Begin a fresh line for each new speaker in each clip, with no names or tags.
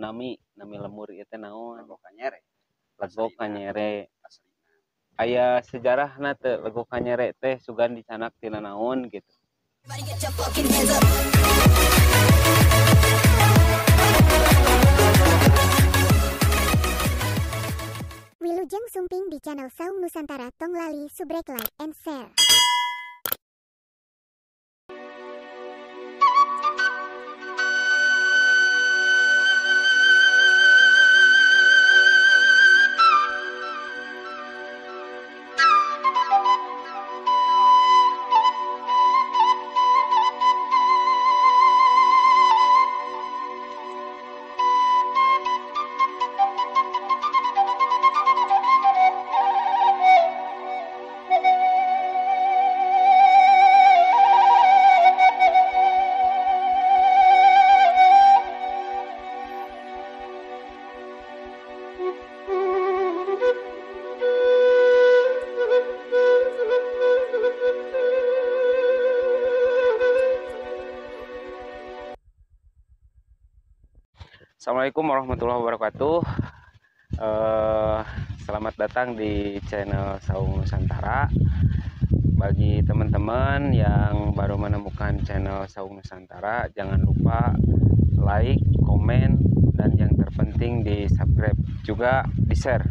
Nami nami lembur ieu teh naon?
Legok Kanyere.
Legok Kanyere.
Aslina.
Aya sejarahna teu Legok Kanyere teh sugan dicanak tina naon gitu.
Wilujeng sumping di channel Saung Nusantara, tong lali subrek like and share.
Assalamualaikum warahmatullahi wabarakatuh. Selamat datang di channel Saung Nusantara. Bagi teman-teman yang baru menemukan channel Saung Nusantara, jangan lupa like, komen, dan yang terpenting di subscribe, juga di share.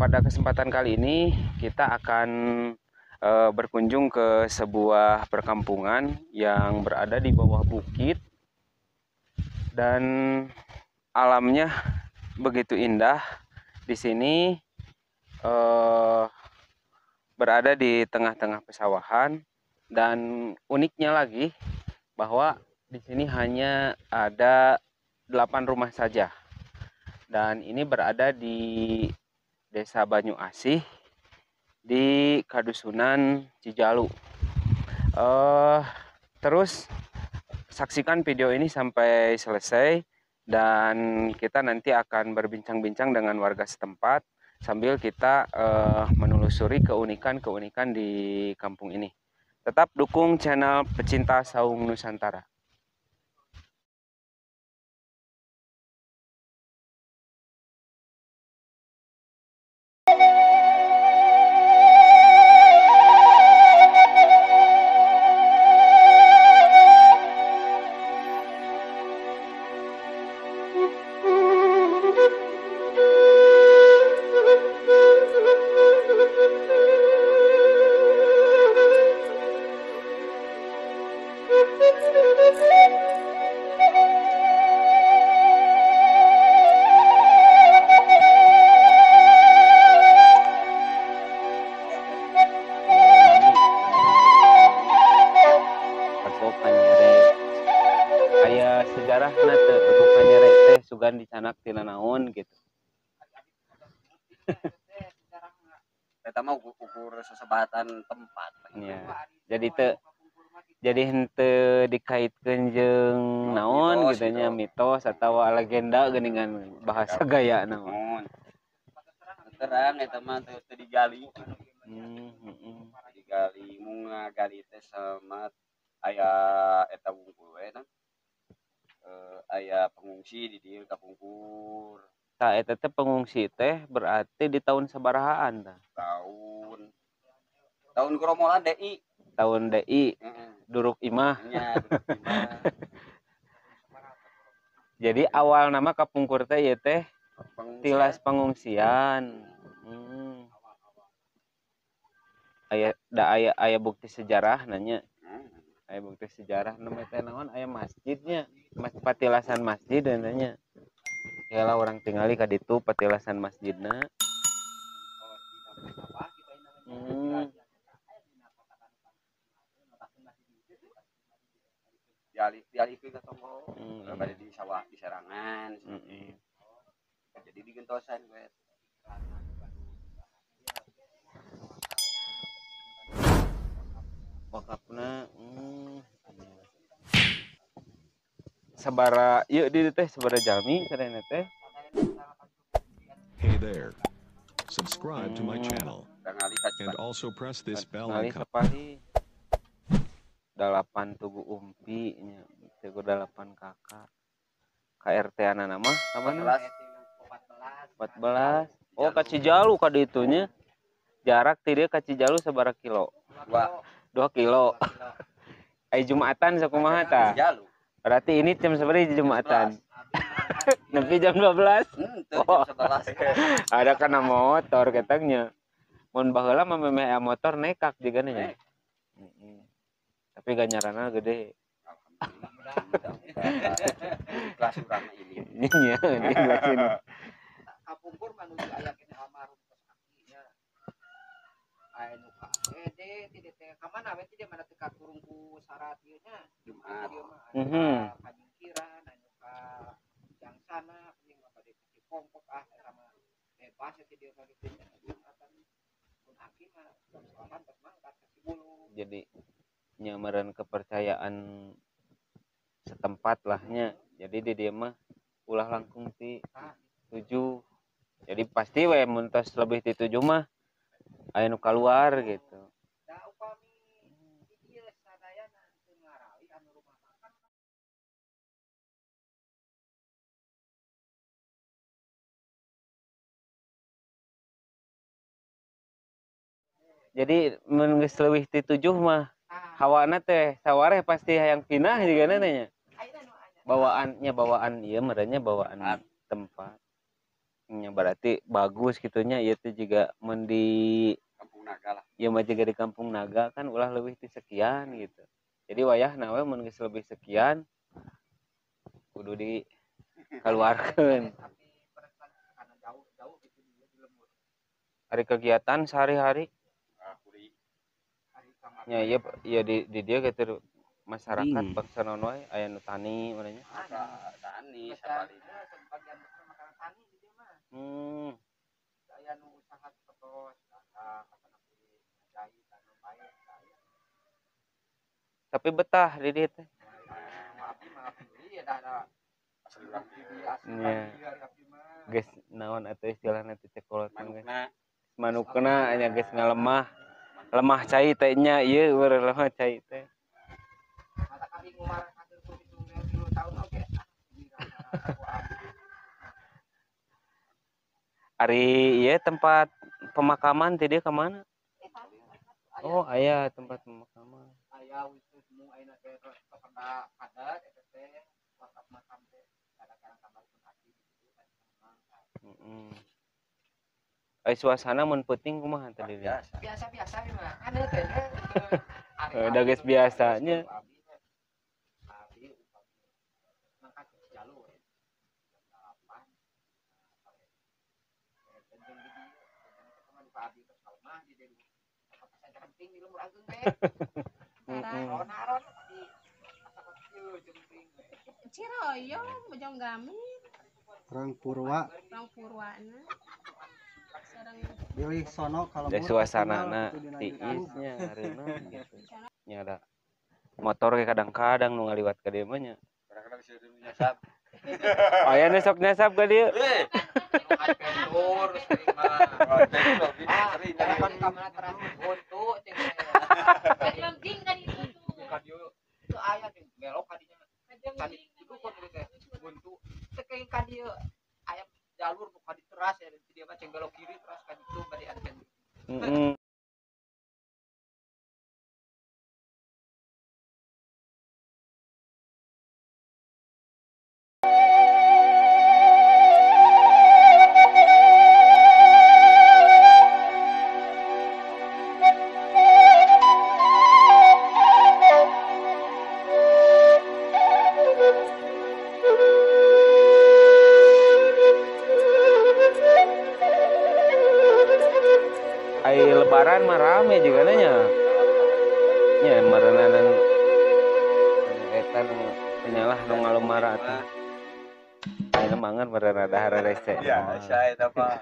Pada kesempatan kali ini kita akan berkunjung ke sebuah perkampungan yang berada di bawah bukit dan alamnya begitu indah. Di sini berada di tengah-tengah pesawahan, dan uniknya lagi bahwa di sini hanya ada 8 rumah saja. Dan ini berada di Desa Banyu Asih di Kadusunan Cijalu. Terus saksikan video ini sampai selesai, dan kita nanti akan berbincang-bincang dengan warga setempat sambil kita menelusuri keunikan-keunikan di kampung ini. Tetap dukung channel Pecinta Saung Nusantara. Aya sejarahna teu Legok Kanyere teh sugan dicanak tina naon gitu.
Eta mah ukur sesebatan tempat.
Ya. Jadi teu jadi henteu dikaitkeun jeung naon gitu nya, mitos atawa legenda geuningan bahasa gayana mah.
Terang eta mah teu digali. Digali mung ngagali teh sama aya eta wungkul we na. Aya pengungsi di dieu kapungkur.
Tah eta teh pengungsi teh berarti di tahun sabarahaan tah?
Tahun Gromolan DI.
Tahun DI. Duruk imah.
Nya, duruk imah.
Jadi awal nama kapungkur teh ieu teh tilas pengungsian. Aya da aya bukti sejarah nanya. Aya bukti sejarah namanya teh naon, aya masjidnya, patilasan masjid nanya. Yalah orang tingali ka ditu patilasan masjidna.
Dialihkeun ka tonggo. Bade di sawah di serangan. Jadi digentosan we.
Wakafna sabara ieu di teh sabara jalmi sarena teh.
Hey there. Subscribe to my channel and also press this bell icon.
8 tugu umpi nya, tugu 8 kakak. Ka RT-ana mah ka mana? 14. Oh, ka Cijalu ka ditu nya. Jarak ti dieu ka Cijalu sabaraha kilo? 2 kilo. Ai Jumatan sakumaha tah? Berarti ini jam sabaraha Jumatan? Nepi jam 12. Oh.
Jam 11.
Ada kana motor ketangnya. Mun baheula mah memeh aya motor nekak jigana nya. Heeh. Tapi ganjaranna gede.
Alhamdulillah. Kelas urang ini.
Iya, di kelas ini.
Kapungkur manuju aya keneh almarhum tos aki nya. Aya nu ka APD ti dieu teh ka mana we ti dieu mana teu kakurung ku syarat ieu nya.
Jumat.
Ieu mah
Mhm.
anu ka Panyingkiran, anu ka Jangsana, penting mah bade ka Cipongkok ah eta mah bebas ti dieu mah kitu nya. Jumatan pun aki mah jam 9 tos mangkat ka Cibulung.
Jadi nyamaran kepercayaan setempat lahnya. Jadi di dieu mah ulah langkung ti 7. Jadi pasti we mun tos lebih ti 7 mah aya nu kaluar gitu.
Da upami di dieu sadayana teu ngarawi anu rumah makan.
Jadi mun geus leuwih ti 7 mah hawana teh sawareh pasti hayang pindah jigana nya.
Ayeuna nu aya
Bawaannya bawaan ieu merenya bawaan tempat. Nya berarti bagus gitunya ieu teh juga mun di
Kampung Naga lah.
Ieu mah jiga di Kampung Naga kan ulah leuwih ti sekian gitu. Jadi wayahna we mun geus leuwih sekian kudu dikeluarkeun.
Tapi peresan karena jauh-jauh gitu dia di lembur.
Hari kegiatan sehari-hari
Kuri.
Hari kamar.
nya ieu ieu di dieu gitu masyarakat
Hmm.
bangsa naon wae aya nu tani merenya.
Tani sabalina.
Sebagian besar makanan tani di dieu mah. Aya nu usaha sapertos dagang atanapi ngajahit anu bae aya.
Tapi betah di dieu teh.
Abdi mah alhamdulillah dah ada
Asli urang
di dieu asli
Nya.
di dieu ari abdi mah.
Geus naon atuh istilahna teh cek kolot mah geus.
Manukna.
Manukna nya geus ngalemah. Lemah cai teh nya ieu eur lemah cai teh.
Mata kali ngumar kader ku 73 tahun oge. Ah, dirasa-rasa ku abdi.
Ari ieu tempat pemakaman ti dieu ka mana? Oh, aya tempat pemakaman.
Aya wisnu ayeuna teh tos pada padat eta teh wakaf makam teh kadang-kadang kamari pun abdi gitu kan mangkat.
Heeh. Ai suasana mun peuting kumaha teh di dieu?
Biasa.
Biasa-biasa we mah. Kan teh nya ari
Udah geus biasanya.
Abdi upami mangkat ke Cijalu we. Jam 8. Nah, jeung di dieu eta mah di abdi tos kalemah di dieu. Asa jemping di lembur ageung teh.
Heeh.
Aron-aron tapi asa kieu jemping we.
Ciroyom, Bojong Gami,
Orang Purwa,
Orang Purwana. Sareng
pilih sono kalau
Da suasanana tiisnya hareuna gitu. Nya ada motor ge kadang-kadang nu ngaliwat ka dieu mah nya.
Kadang-kadang bisa nyasap.
Aya nu sok nyasap ka dieu.
Eh,
Nu adventure sering mah. Ah,
sering
kan ka mana teras buntu cing.
Jeng kan itu tuh.
Ka dieu teu aya cing belok ka dinya.
Jeng
Ka dieu itu kok teh buntu. Teu kayak ka dieu aya jalur nu ka dieu teras ya di dieu mah cing belok kiri teras ka ditu bade adventure.
Heeh. Ai lebaran mah rame juga nya. Nya meureunan eta nu penyalah nu ngalumara teh. Ayeuna mangan meureun rada hararese.
Biasa eta Pak.